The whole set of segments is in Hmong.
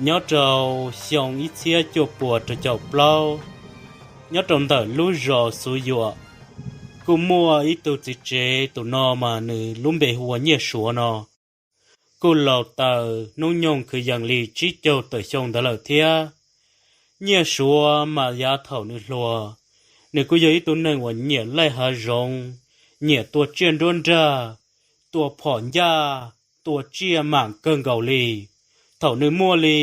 Nyob rau xyoo ib txhiab cuaj puas rau caum plaub, nyob rau ntawm lub zos Xuv Yuam, kuj muaj ib tug txiv tsev, tus no mas nws lub npe hu ua Nyiaj Suav no, kuj laus taws hnub nyoog kwv yees li tsib caug tawm xyoo ntawd lawm thiab. Nyiaj Suav mas yav thaum nws hluas, nws kuj yog ib tug neeg uas nyiam laij hav zoov, nyiam tua tsiaj nruab nrag, tua phom ncaj, tua tsiaj mam kawg nkaus li. Thaum nws muaj li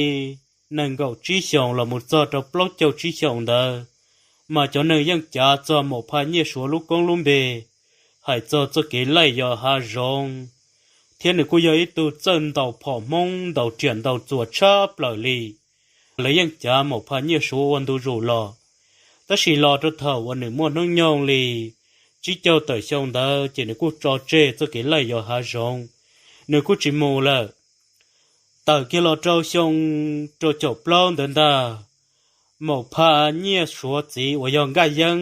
nees nkaum tsib xyoos los mus txog rau plaub caug tsib xyoos ntawd, mas cov neeg yeej cav txog Maum Phaj Nyiaj Suav lub koob lub npe, hais txog txoj kev laij yos hav zoov, thiab nws kuj yog ib tug txawj ntaus phom Hmoob, ntaus riam ntaus txuas tshaj plaws li. Lawv yeej cav Maum Phaj Nyiaj Suav ua ntu zus los. Tab sis los rau thaum uas nws muaj hnub nyoog li tsib caug tawm xyoo ntawd ces nws kuj tso tseg txoj kev laij yos hav zoov, nws kuj tsis mus lawm. Tawm kiag los rau xyoo rau caum plaub ntawd ntag, Maum Phaj Nyiaj Suav txiv uas yog Nkaj Yeeb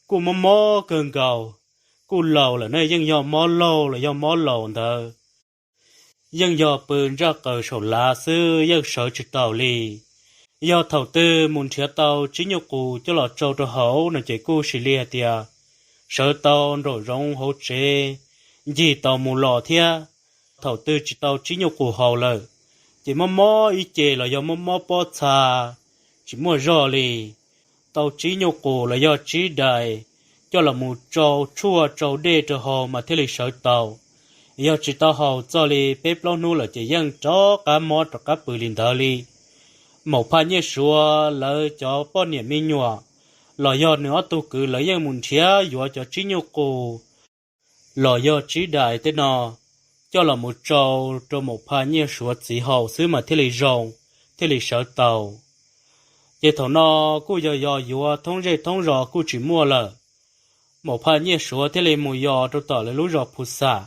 kuj mob mob kawg nkaus, kuj laus lawm ne, yeej yog mob laug los yog mob laus ntawd, yeej yog pw ntsaj qaws saum lav xwb, yeej sawv tsis taus li. Yog thaum twg mus nrhiav tau tsib nyuj qus coj los tsau rau hauv no ces kuj sis li hais tias sawv tau nraum zoov hauv tsev, ncig tau mus los thiab. Thaum twg tsis tau tsib nyuj qus haus lawm, ces mob mob ib ce los yog mob mob pob txha, tsis muaj zog li, tau tsib nyuj qus los yog tsib dais coj los mus tsau tshuaj tsau dej rau haus mas thiaj li sawv tau. Yog tsis tau haus txog li peb plaub hnub lawm ces yeej rov qab mob rov qab pw li ntawd li. Maum Phaj Nyiaj Suav lawv cov poj niam me nyuam los yog nws ob tug kwv lawv yeej mus nrhiav yuav cov tsib nyuj qus los yog tsib dais tej no coj los mus tsau rau Maum Phaj Nyiaj Suav txiv haus xwb mas thiaj li zoo, thiaj li sawv tau. Ces thaum no kuj yog yos yuav thoob zej thoob zos kuj tsis muaj lawm. Maum Phaj Nyiaj Suav thiaj li mus yos rau tom lawv lub zos Phu Xam.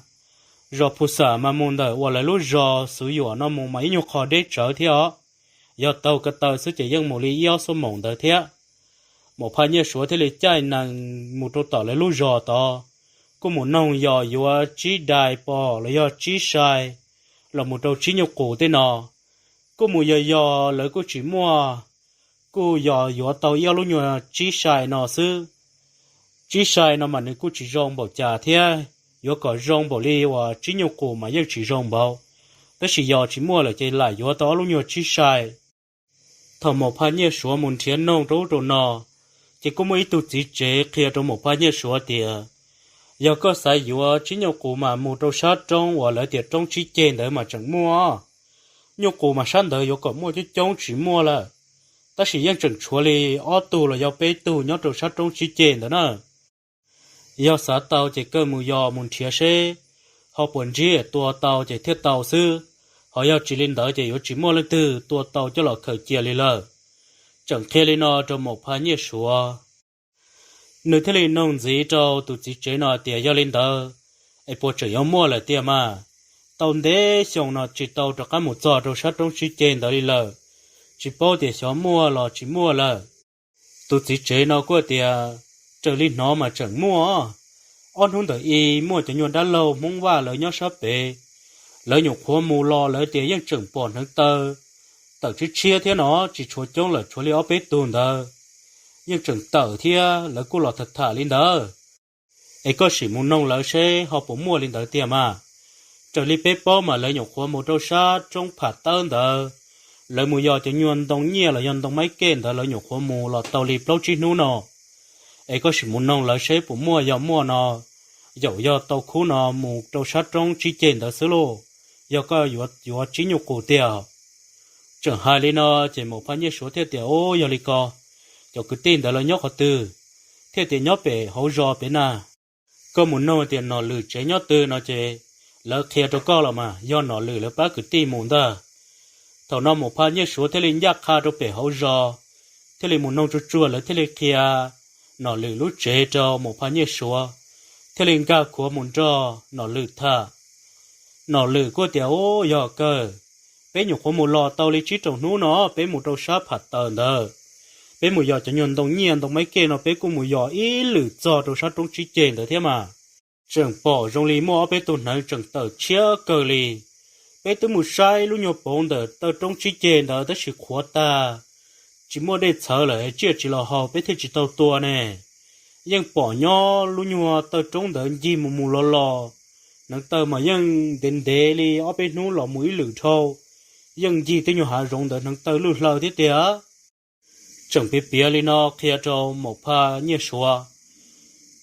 Zos Phu Xam mas mus ntawm uas lawv lub zos Xuv Yuam no mus mas ib nyuag qho deb tsawv thiab os. Yog taug ko taw xwb ces yeej mus li ib ob xuab moos ntawd thiab. Maum Phaj Nyiaj Suav thiaj li caij nees mus rau tom lawv lub zos tod, kuj mus noog yos yuav tsib dais pom los yog tsib sai los mus rau tsib nyuj qus tej no. Kuj mus yos yos lawv kuj tsis muaj, kuj yos yuav tau ib ob lub nyuag tsib sai no xwb. Tsib sai no mas nws kuj tsis zoo npaum cas thiab, yuav kom zoo npaum li uas tsib nyuj qus mas yeej tsis zoo npaum, tab sis yos tsis muaj lawm ces lam yuav tau ob lub nyuag tsib sai. Thaum Maum Phaj Nyiaj Suav mus nrhiav noog rau ub rau no, ces kuj muaj ib tug txiv tsev qhia rau Maum Phaj Nyiaj Suav tias, yog koj xav yuav tsib nyuj qus mas mus rau sab roob uas lawv tias roob tsib ceg ntawd mas tseem muaj. Nyuj qus mas sab ntawd yuav kom muaj coob coob tsis muaj lawm, tab sis yeej tseem tshuav li ob tug los yog peb tug nyob rau sab roob tsib ceg ntawd na. Yog xav tau ces koj mus yos mus nrhiav seb ho puas ntsib tua tau ces thiaj tau xwb, ho yog tsis li ntawd ces yuav tsis muaj leej twg tua tau coj los khaws cia li lawm. Tseem qhia li no rau Maum Phaj Nyiaj Suav. Nws thiaj li noog ntxiv rau tus txiv tsev no tias yog li ntawd es puas tseem yuav muaj lawm tiag mas? Tau ntev xyoo no tsis tau rov qab mus txog rau sab roob tsib ceg ntawd li lawm, tsis paub tias xyov muaj los tsis muaj lawm. Tus txiv tsev no kuj tias, raws li hnov mas tseem muaj. Ob hnub ntawm i muaj cov nyuag dab laug Hmoob Vaj lawv nyob sab pem, lawv nyuam qhuav mus los lawv tias yeej tseem pom hneev taw tawm tshiab tshiab thiab no, tsis tshuav coob lawm, tshuav li ob peb tug ntawd yeej tseem tawm thiab, lawv kuj los tham tham li ntawd. Es koj sim mus noog lawv seb ho puas muaj li ntawd tiag mas. Raws li peb paub mas lawv nyuam qhuav mus rau sab roob Pham Tawb ntawd, lawv mus yos cov nyuag ntoo nyiaj los yog ntoo maib kej ntawd, lawv nyuam qhuav mus los tau li plaub tsib hnub no. Es koj sim mus noog lawv seb puas muaj, yog muaj no, yaum yog tau khub no mus rau sab roob tsib ceg ntawd xwb lauj, yog koj yuav yuav tsib nyuj qus tiag. Tseem hais li no ces Maum Phaj Nyiaj Suav thiaj tias, ub, yog li ko, cov kwv tij ntawd lawv nyob qhov twg? Thiaj tias nyob pem hauv zos pem na. Koj mus noog tias Nom Lwm tsev nyob twg no ces lawv qhia rau koj los mas, yog Nom Lwm lawv pab kwv tij mus ntag. Thaum no Maum Phaj Nyiaj Suav thiaj li ncaj qha rau pem hauv zos, thiaj li mus noog tsuag tsuag, lawv thiaj li qhia Nom Lwm lub tsev rau Maum Phaj Nyiaj Suav, thiaj li nkag khuav mus nrog Nom Lwm tham. Nom Lwm kuj tias, ub, yog kawg, peb nyuam qhuav mus los tau li tsib rau hnub no, peb mus rau sab Pham Taws ntawd, peb mus yos cov nyuag ntoo nyiaj ntoo maib kej no, peb kuj mus yos ib lwm txog rau sab roob tsib ceg ntawd thiab mas, tseem pom zoo li muaj ob peb tug hneev tseem tawm tshiab kawg li. Peb twb mus saib lub nyuag poov ntawm taw roob tsib ceg ntawd tab sis qhuav tag, tsis muaj dej txhawv lawm, tsiaj tsis los haus peb thiaj tsis tau tua ne. Yeej pom nyob lub nyuag taw roob ntawd ncig mus mus los los, hneev taw mas yeej ntev ntev li ob peb hnub los mus ib lwm dhau, yeej ncig tej nyuag hav zoov ntawd hneev taw lwj hlaw thiab tiag. Tseem piav piav li no qhia rau Maum Phaj Nyiaj Suav,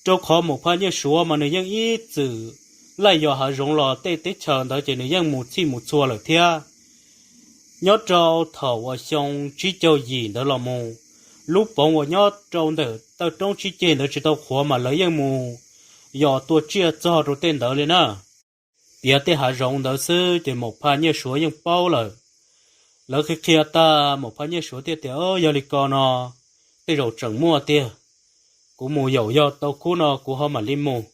rau qhov Maum Phaj Nyiaj Suav mas nws yeej ib txwm laij yos hav zoov los tej teb chaws ntawd ces nws yeej mus txhij mus txhua lawm thiab. Nyob rau thaum uas xyoo tsib caug yim ntawd los mus, lub poov uas nyob rau ntawm taw roob tsib ceg ntawd tsis tau qhuav mas lawv yeej mus yos tua tsiaj txog rau tej ntawd li na. Piav tej hav zoov ntawd xwb ces Maum Phaj Nyiaj Suav yeej paub lawm. Lawv qhia qhia tag Maum Phaj Nyiaj Suav thiaj tias, Yog li ko no, tej zaum tseem muaj tiag. Kuv mus yaum yog tau khub no kuv ho mam li mus.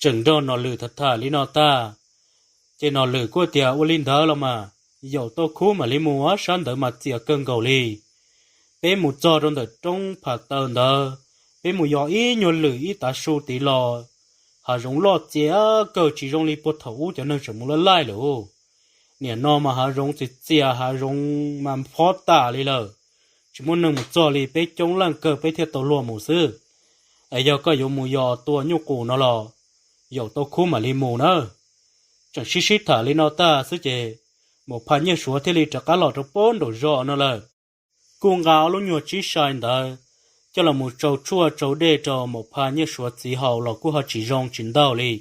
Tseem nrog Nom Lwm tham tham li no tag, ces Nom Lwm kuj tias, Ua li ntawd los mas, yaum tau khub mam li mus, sab ntawd mas txias kawg nkaus li. Peb mus txog rau ntawm roob pham taw ntawd, peb mus yos ib nyuag lwm ib tav su tid los, hav zoov loj txias kawg tsis zoo li puag thaum ub cov neeg tseem mus laij laij lawm. Nim no mas hav zoov txias txias, hav zoov mas phob tas li lawm, tsis muaj neeg mus txog li, peb coob leej kawg peb thiaj tau luag mus xwb. Es yog koj yuav mus yos tua nyuj qus no los, yaum tau khub mam li mus na. Tseem sib sib tham li no tag xwb ces Maum Phaj Nyiaj Suav thiaj li rov qab los rau pob nraum zos no lawm. Kuj nqa ob lub nyuag tsib sai ntawd coj los mus tsau tshuaj tsau dej rau Maum Phaj Nyiaj Suav txiv haus los kuj ho tsis zoo tsis ntaug li.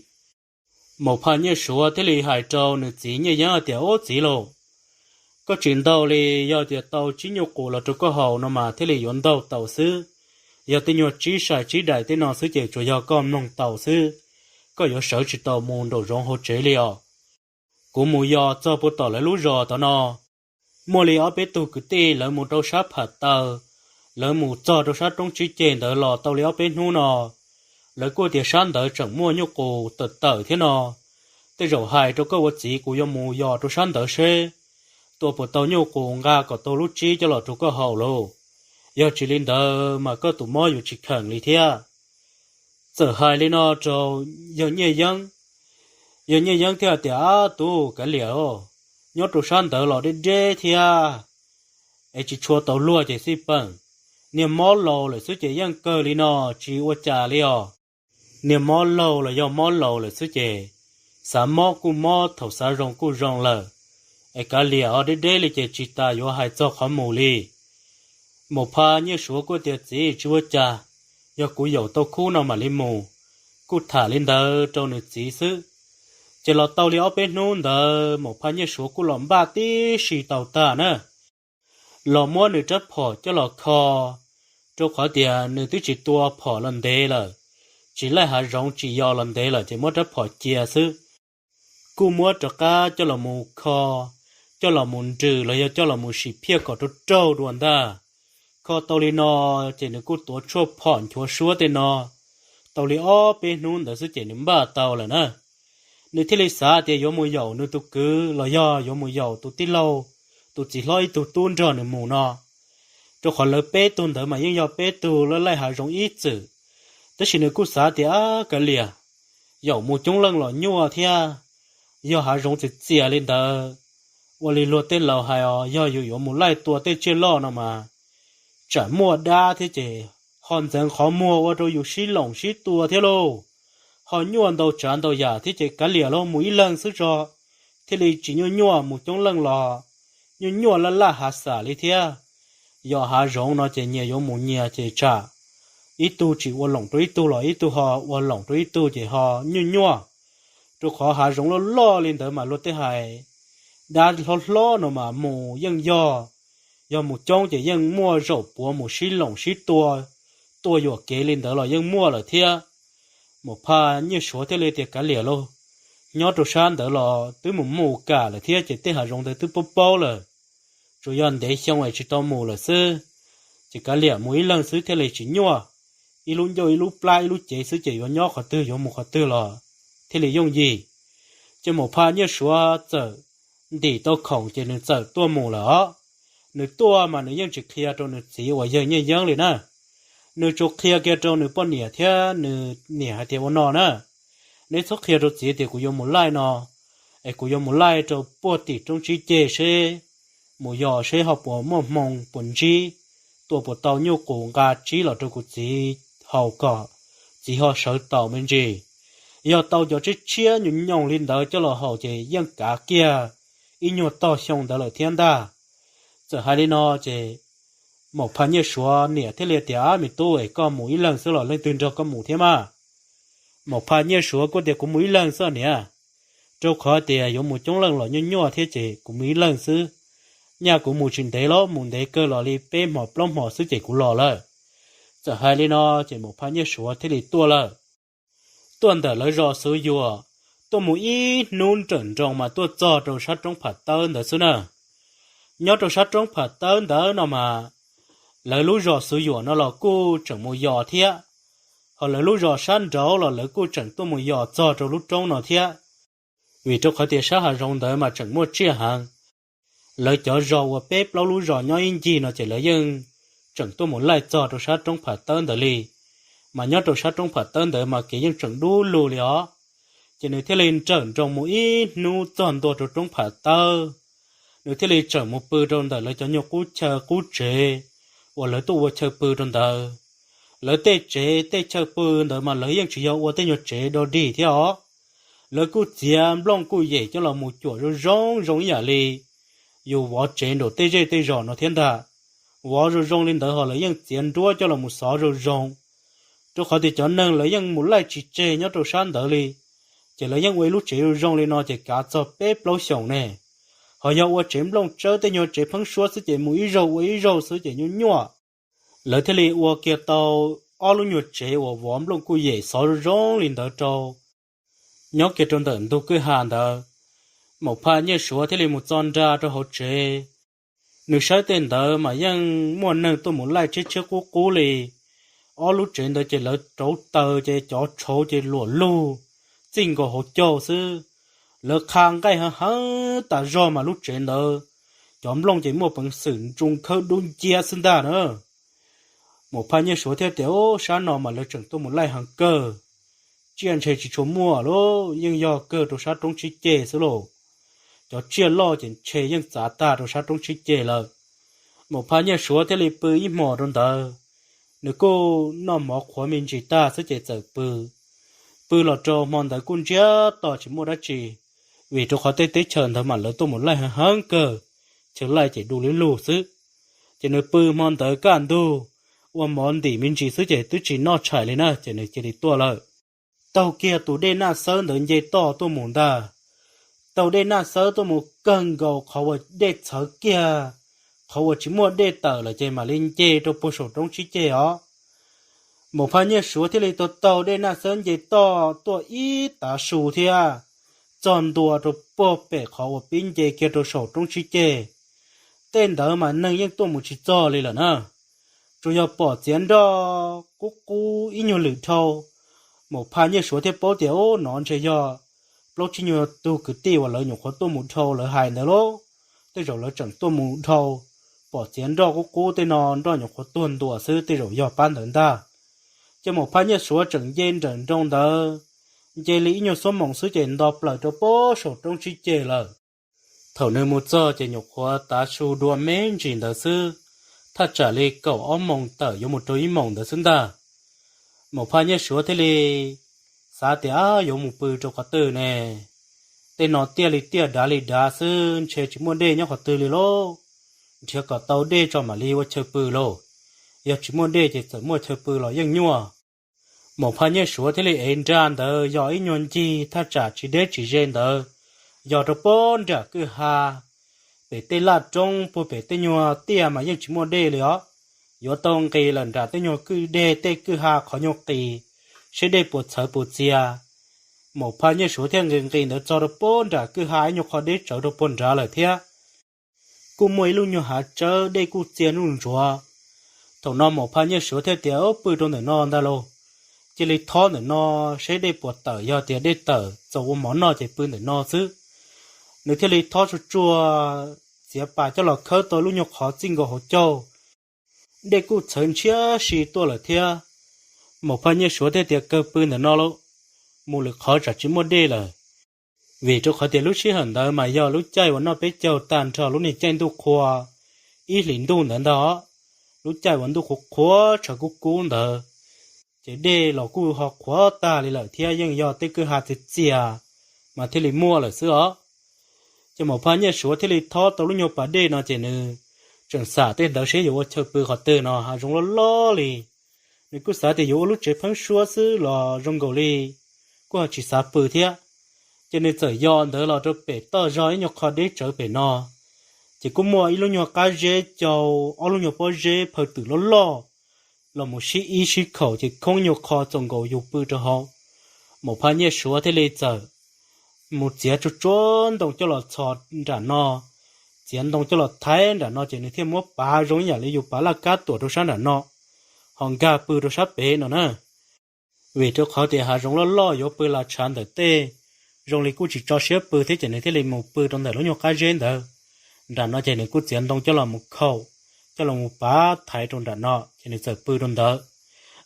Maum Phaj Nyiaj Suav thiaj li hais rau nws txiv Nyiaj Yeeb hais tias, Ub txiv lauj, koj tsis ntaug li, yog tias tau tsib nyuj qus los rau koj haus no mas thiaj li yuav ntaug tau xwb. Yog tej nyuag tsib sai tsib daim tej no xwb ces tsuas yog koj mloog tau xwb, koj yuav sawv tsis tau mus nraum zoov hauv tsev li os. Kuv mus yos txog puag tom lawv lub zos tod no, muaj li ob peb tug kwv tij lawv mus rau sab pham taw, lawv mus txog rau sab roob tsib ceg ntawd los tau li ob peb hnub no, lawv kuj tias sab ntawd tseem muaj nyuj qus tawm tawm thiab no. Tej zaum hais rau koj ua txiv kuv yuav mus yos rau sab ntawd seb tua puas tau nyuj qus nqa kom tau lub tsib coj los rau koj haus lauj. Yog tsis li ntawd mas koj tus mob yuav tsis kheem li thiab. Txawm hais li no rau yawg Nyiaj Yeeb, yawg Nyiaj Yeeb thiaj tias, Ab tub kav liam, nyob rau sab ntawd los deb deb thiab, es tsis tshua tau luag ces xij peem. Niag mob laus lawm xwb ces yeej kawg li no, tsis ua cas li os. Niag mob laug los yog mob laus lawm xwb ces xav mob kuj mob, thaum xav zoo kuj zoo lawm. Es kav liam os, deb deb li ces tsis tas yuav hais txog qhov mus li. Maum Phaj Nyiaj Suav kuj tias, Txiv tsis ua cas, yog kuv yaum tau khub no mam li mus. Kuj tham li ntawd rau nws txiv xwb. Ces los tau li ob peb hnub ntawd Maum Phaj Nyiaj Suav kuj los npaj tib si tau tag na, los muab nws rab phom coj los kho, rau qhov tias nws twb tsis tua phom los ntev lawm, tsis laij hav zoov tsis yos los ntev lawm ces muab rab phom cia xwb. Kuj muab rov qab coj los mus kho, coj los mus nrws los yog coj los mus sim phiaj kom raug raug dua ntag. Kho tau li no, ces nws kuj tuav tshuaj phom nchuav suab tej no tau li ob peb hnub ntawd xwb ces nws npaj tau lawm na. Nws thiaj li xav tias yuav mus yaum nws tus kwv los yog yuav mus yaum tus tij laug, tus txiv hlob ib tug tub nrog nws mus no, rau qhov lawv peb tug ntawd mas yeej yog peb tug laij laij hav zoov ib txwm. Tab sis nws kuj xav tias, Ab kav liam, yaum mus coob leej los nyuaj thiab, yog hav zoov txias txias li ntawd, ua li luag tej laus hais os, yog yus yuav mus laij tua tej tsiaj loj no mas tsam muaj dab thiab ces ho ntxeev qhov muag ua rau yus sib loom sib tua thiab lauj. Ho nyuaj ntau tsav ntau yam thiab ces kav liam lauj, mus ib leeg xwb tso, thiaj li tsis nyuaj nyuaj, mus coob leej los nyuaj nyuaj laj laj hav xam li thiab. Yog hav zoov no ces nyias yuav mus nyias ces tsam ib tug tsis ua loom rau ib tug los ib tug ho ua loom rau ib tug ces ho nyuaj nyuaj. Rau qhov hav zoov loj loj li ntawd mas luag tej hais dab hlob hlob no mas mus yeej yog, yog mus coob ces yeej muaj zaum puav mus sib loom sib tua, tua yuam kev li ntawd los yeej muaj lawm thiab. Maum Phaj Nyiaj Suav thiaj li tias kav liam lauj, nyob rau sab ntawd los twb mus mus kam lawm thiab ces tej hav zoov ntawd twb paub paub lawm, tsuas yog ntev xyoo es tsis tau mus lawm xwb. Ces kav liam mus ib leeg xwb thiaj li tsis nyuaj, ib lub ncauj ib lub plab ib lub cev xwb ces yuav nyob qhov twg yuav mus qhov twg los thiaj li yooj yim. Ces Maum Phaj Nyiaj Suav txawm ntim tau khoom ces nws txawm tuaj mus lawm os. Nws tuaj mas nws yeej tsis qhia rau nws txiv uas yawg Nyiaj Yeeb li na. Nws tsuas qhia kiag rau nws poj niam thiab nws niam hais tias ua no na, neb txhob qhia rau txiv tias kuv yuav mus laij no, es kuv yuav mus laij rau puag tim roob tsib ceg seb, mus yos seb ho puas muaj hmoo puas ntsib, tua puas tau nyuj qus nqa tsib los rau kuv txiv haus kom txiv ho sawv taus me ntsis. Yog tau cov tshiab tshiab nyoos nyoos li ntawd coj los haus ces yeej kav kiag ib nyuag tog xyoo ntawd lawm thiab ntag. Txawm hais li no ces Maum Phaj Nyiaj Suav niam thiaj li tias, Ab, me tub es koj mus ib leeg xwb los leej twg nrog koj mus thiab mas? Maum Phaj Nyiaj Suav kuj tias, Kuv mus ib leeg xwb niam, rau qhov tias yuav mus coob leej los nyuaj nyuaj thiab ces kuv mus ib leeg xwb. Nyaj kuv mus tsis ntev los mus ntev kawg los li peb hmos plaub hmos xwb ces kuv los lawm. Txawm hais li no ces Maum Phaj Nyiaj Suav thiaj li tuaj lawm. Tuaj ntawm lawv zos Xuv Yuam, tuaj mus ib hnub nrawm nroos mas tuaj txog rau sab roob Pham Tawb ntawd xwb na. Nyob rau sab roob Pham Tawb ntawd no mas lawv lub zos Xuv Yuam no los kuj tseem mus yos thiab, ho lawv lub zos sab nraud los lawv kuj tseem tuaj mus yos txog rau lub roob no thiab. Vim rau qhov tias sab hav zoov ntawd mas tseem muaj tsiaj heev. Lawv cov zos uas peb plaub lub zos nyob ib ncig no ces lawv yeej tseem tuaj mus laij txog rau sab roob Pham Tawb ntawd li. Mas nyob rau sab roob Pham Tawb ntawd mas kev yeej tseem dub lug li os. Ces nws thiaj li nrawm nroos mus ib hnub txog ntua rau roob Pham Tawb, nws thiaj li tseem mus pw rau ntawm lawv cov nyuag qub chaw qub tsev uas lawv tuaj ua chaw pw rau ntawd. Lawv tej tsev tej chaw pw ntawd mas lawv yeej tsis yog ua tej nyuag tsev do dig thiab os. Lawv kuj txiav nplooj kuj yem coj los mus cuam zoo zoo zoo ib yam li yus vov tsev nraum tej zej tej zos no thiab ntag. Vov zoo zoo li ntawd ho lawv yeej txiav nruab coj los mus xov zoo zoo, rau qhov tias cov neeg lawv yeej mus laij tsis tseg nyob rau sab ntawd li. Ces lawv yeej ua ib lub tsev zoo zoo li no ces kav txog peb plaub xyoos ne. Ho yog ua tsev nplooj tsawb tej nyuag tsev pheeb suab xwb ces mus ib zaug ua ib zaug xwb ces nyuaj nyuaj. Lawv thiaj li ua kiag tau ob lub nyuag tsev uas vov nplooj kuj yem xov zoo zoo li ntawd rau, nyob kiag rau ntawm ntug kwj ha ntawd. Maum Phaj Nyiaj Suav thiaj li mus txo nra rau hauv tsev. Nws saib tej ntawd mas yeej muaj neeg tuaj mus laij tshiab tshiab qub qub li. Ob lub tsev ntawd ces lawv rauv taws ces cov tshauv ces luam lug txij nkaus hauv caug xwb. Lawv qha nqaij heev heev tas zog mas lub tsev ntawd cov nplooj ces muaj peev xwm ntsoog khawb dub nciab xwb ntag na. Maum Phaj Nyiaj Suav thiaj tias, Ub, sab no mas lawv tseem tuaj mus laij heev kawg, tsiaj ntshe tsis tshua muaj lauj, yeej yog kawg rau sab roob tsib ceg xwb lauj. Cov tsiaj loj ces ntshe yeej txav tag rau sab roob tsib ceg lawm. Maum Phaj Nyiaj Suav thiaj li pw ib hmos rau ntawd. Nws kuj noj mov qhuav me ntsis tag xwb ces txawm pw. Pw los rau hmo ntawd kuj ntsiag to tsis muaj dab tsi, vim rau qhov tej teb chaws ntawd mas lawv tuaj mus laij heev heev kawg, chaw laij ces du li lug xwb. Ces nws pw hmo ntawd kaj ntug, ua mov ntim me ntsis xwb ces twb tsis noj tshais li na ces nws cia li tuaj lawm. Taug kiag tus dej Naj Xawb ntawd nce toj tuaj mus ntag. Taug dej Naj Xawb tuaj mus kawg nkaus qhov uas dej txhawv kiag, qhov uas tsis muaj dej tawm lawm ces mam li nce rau puag saum roob tsib ceg os. Maum Phaj Nyiaj Suav thiaj li taug taug dej Naj Xawb nce toj tuaj ib tav su thiab txog ntua rau puag pem qhov uas pib nce kiag rau saum roob tsib ceg. Tej ntawd mas neeg yeej tuaj mus tsis txog li lawm na, tsuas yog pom txiav nroj qub qub ib nyuag lwm dhau. Maum Phaj Nyiaj Suav thiaj paub tias, Ub, no ntshe yog plaub tsib nyuag tug kwv tij uas lawv nyuam qhuav tuaj mus dhau lawv hais ntawd lauj. Tej zaum lawv tseem tuaj mus dhau, pom txiav nroj qub qub tej no nroj nyuam qhuav tuag ntua xwb, tej zaum yog pab ntawd ntag. Ces Maum Phaj Nyiaj Suav tseem nce nrawm nroos ntawd, nce li ib nyuag xuab moos xwb ces nto plaws rau puag saum roob tsib ceg lawm. Thaum nws mus txog ces nyuam qhuav tav su dua me ntsis ntawd xwb, thaj tsam li kaum ob moos tawm yuav mus rau ib moos ntawd xwb ntag. Maum Phaj Nyiaj Suav thiaj li xav tias, Ab, yuav mus pw rau qhov twg ne? Tej no tiaj li tiaj dav li dav xwb, ntshe tsis muaj dej nyob qhov twg li lauj. Nrhiav kom tau dej tso mam li ua chaw pw lauj. Yog tsis muaj dej ces txawm muaj chaw pw los yeej nyuaj. Maum Phaj Nyiaj Suav thiaj li ev nra ntawd yog ib nyuag ncig thaj tsam tsis deb tsis ze ntawd, yog rau puag nram kwj ha. Pem tej laj roob puag pem tej nyuag tiaj mas yeej tsis muaj dej li os. Yuav tau nqis lawm nram tej nyuag kwj deg tej kwj ha qhov nyuag qis, seb dej puas txhawv puas txias. Maum Phaj Nyiaj Suav thiaj nqis nqis ntawd txog rau puag nram kwj ha ib nyuag qhov deb tsawv rau puag nrad lawm thiab. Kuj muaj ib lub nyuag hav tsawb dej kuj txia nuj ntsuav. Thaum no Maum Phaj Nyiaj Suav thiaj tias, Pw rau ntawm no ntag lauj, cia li thob ntawm no seb dej puas tawm, yog tias dej tawm txaus ua mov noj ces pw ntawm no xwb. Nws thiaj li thob tsuag tsuag txiav pas coj los khawb tau lub nyuag qhov txij nkaus hauv caug. Dej kuj txhawv ntshiab si tuaj lawm thiab. Maum Phaj Nyiaj Suav thiaj tias, Kawg pw ntawm no lauj, mus lwm qhov tsam tsis muaj dej lawm. Vim rau qhov tias lub sij hawm ntawd mas yog lub caij uas noj peb caug tag nrho lub niag caij ntuj qhua ib hlis ntuj ntawd ntag. Lub caij uas ntuj qhuav qhuav tshav kub kub ntawd, ces dej los kuj ho qhuav tag li lawm thiab yeej yog tej kwj ha txias txias mas thiaj li muaj lawm xwb os. Ces Maum Phaj Nyiaj Suav thiaj li thob tau lub nyuag pas dej no ces nws tseem xam tej ntawd seb yuav ua chaw pw qhov twg no, hav zoov loj loj li. Nws kuj xav tias yuav ua lub tsev pheeb suab xwb los zoo nkaus li kuj ho tsis xav pw thiab. Ces nws txawm yos ntawd los rau pem toj zog ib nyuag qho deb tsawv pem no, ces kuj muaj ib lub nyuag qab zeb cau ob lub nyuag pob zeb phaw twm loj loj los mus sib ib sib khaum ces khoob nyuag qho txaus nkaus yus pw rau hauv. Maum Phaj Nyiaj Suav thiaj li txawm mus txiav tsuag tsuag ntoo coj los txhos nram no, txiav ntoo coj los thaiv nram no ces nws thiaj muab pav zoo ib yam li yus pav laj kab tuam rau sab nram no, ho nkag pw rau sab pem no na. Vim rau qhov tias hav zoov loj loj yuav pw las tshav ntawm tej, zoo li kuj tsis tso siab pw thiab ces nws thiaj li mus pw rau ntawm lub nyuag qab zeb ntawd. Nram no ces nws kuj txiav ntoo coj los mus khaum, coj los mus pav thaiv rau nram no ces nws txawm pw rau ntawd.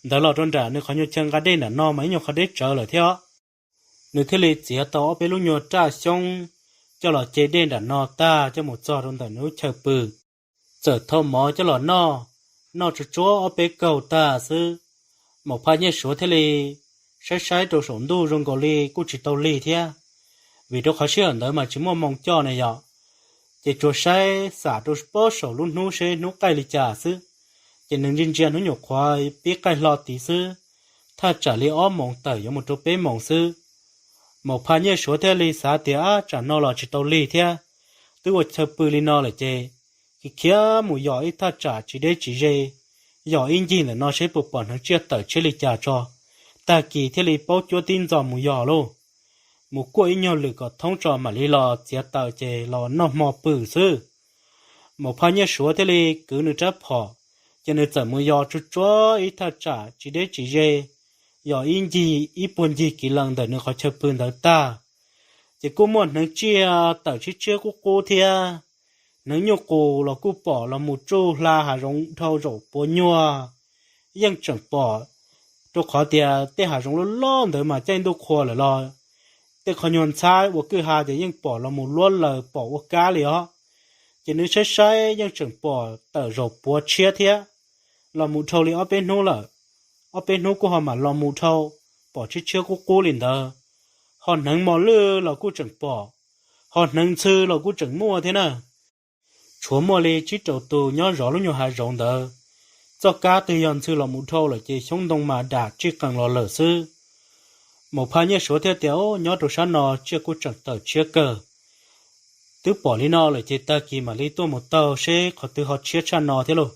Ntawd los rau nram nws qhov nyuag chaw nqa dej nram no mas ib nyuag qho deb tsawv lawm thiab. Nws thiaj li txiav tau ob peb lub nyuag raj xyoob coj los ce dej nram no tag coj mus txog rau ntawm nws lub chaw pw. Txawm thau mov coj los noj, noj tsuag tsuag ob peb kaug tag xwb, Maum Phaj Nyiaj Suav thiaj li saib saib rau saum ntuj zoo nkaus li kuj tsis tau lig thiab, vim rau qhov sij hawm ntawd mas tsis muaj moo coj ne yom. Ces tsuas saib xam rau pob saum lub hnub seb hnub qaij li cas xwb. Ces nws ntsia ntsia hnub nyuam qhuav pib qaij hlo tid xwb, thaj tsam li ob moos tawm yuav mus rau peb moos xwb. Maum Phaj Nyiaj Suav thiaj li xav tias, Ab, tsam no los tsis tau lig thiab, twb ua chaw pw li no lawm ces khiav khiav mus yos ib thaj tsam tsis deb tsis ze, yos ib ncig ntawm no seb puas pom hneev tsiaj tawm tshiab li cas tso, tag kis thiaj li paub cuab tib ntxo mus yos lauj. Mus kuaj ib nyuag lwm kom thoob tso mam li los txiav taws ces los noj hmo pw xwb. Maum Phaj Nyiaj Suav thiaj li kwv nws rab phom, ces nws txawm mus yos tsuag tsuag ib thaj tsam tsis deb tsis ze, yos ib ncig ib puag ncig kiv lees ntawm nws qhov chaw pw ntawd tag, ces kuj muaj hneev tsiaj tawm tshiab tshiab qub qub thiab. Hneev nyuj qus los kuj pom los mus tsuj hla hav zoov dhau zaum puav nyuag, yeej tseem pom, rau qhov tias tej hav zoov loj loj ntawd mas caij ntuj qhua lawm los tej qhov nyuag ntxhab ua kwj ha ces yeej pom los mus luab laws pom ua kab li os. Ces nws saib saib yeej tseem pom tawm zaum puav tshiab thiab, los mus dhau li ob peb hnub lawm, ob peb hnub kuj ho mam los mus dhau, pom tshiab tshiab qub qub li ntawd. Ho hneev mos lwj los kuj tseem pom, ho hneev ntxhw los kuj tseem muaj thiab na. Tshuav muaj li tsib rau tus nyob zov lub nyuag hav zoov ntawd. Txoj kab twg yog ntxhw los mus dhau lawm ces xyoob ntoo mas dam tsij qees los lawm xwb. Maum Phaj Nyiaj Suav thiaj tias, Nyob rau sab no tsiaj kuj tseem tawm tshiab kawg. Twb pom li no lawm ces tag kis mam li tuaj mus taug seb qhov twg ho tshiab tshaj no thiab lauj.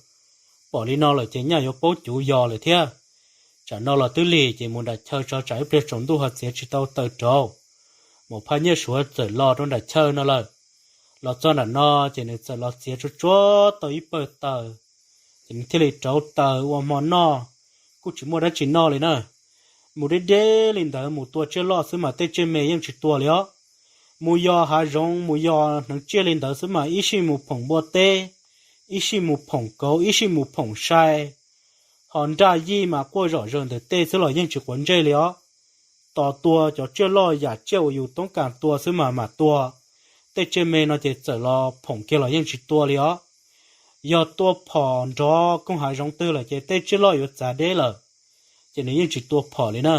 Pom li no lawm ces nyaj yuav paub cuv yos lawm thiab. Tsam no los twb lig ces mus nram chaw tso tsam ib pliag tsaus ntuj ho txiav tsis tau taws rauv. Maum Phaj Nyiaj Suav txawm los rau nram chaw no lawm. Los txog nram no ces nws txawm los txiav tsuag tsuag tau ib pawg taws, ces nws thiaj li rauv taws ua hmo noj. Kuj tsis muaj dab tsi noj li na. Mus deb deb li ntawd mus tua tsiaj loj xwb mas tej tsiaj me yeej tsis tua li os. Mus yos hav zoov mus yos hneev tsiaj li ntawd xwb mas ib sij mus phoom npua teb, ib sij mus phoom kauv, ib sij mus phoom sai, ho nraj yij mas quaj zom zaws ntawm tej xwb los yeej tsis quav ntsej li os. Tos tua cov tsiaj loj yam tsiaj uas yus toob kas tua xwb mas mam tua. Tej tsiaj me no ces txawm los phoom kiag los yeej tsis tua li os. Yog tua phom nrov koog hav zoov twg lawm ces tej tsiaj loj yuav txav deb lawm, ces nws yeej tsis tua phom li na.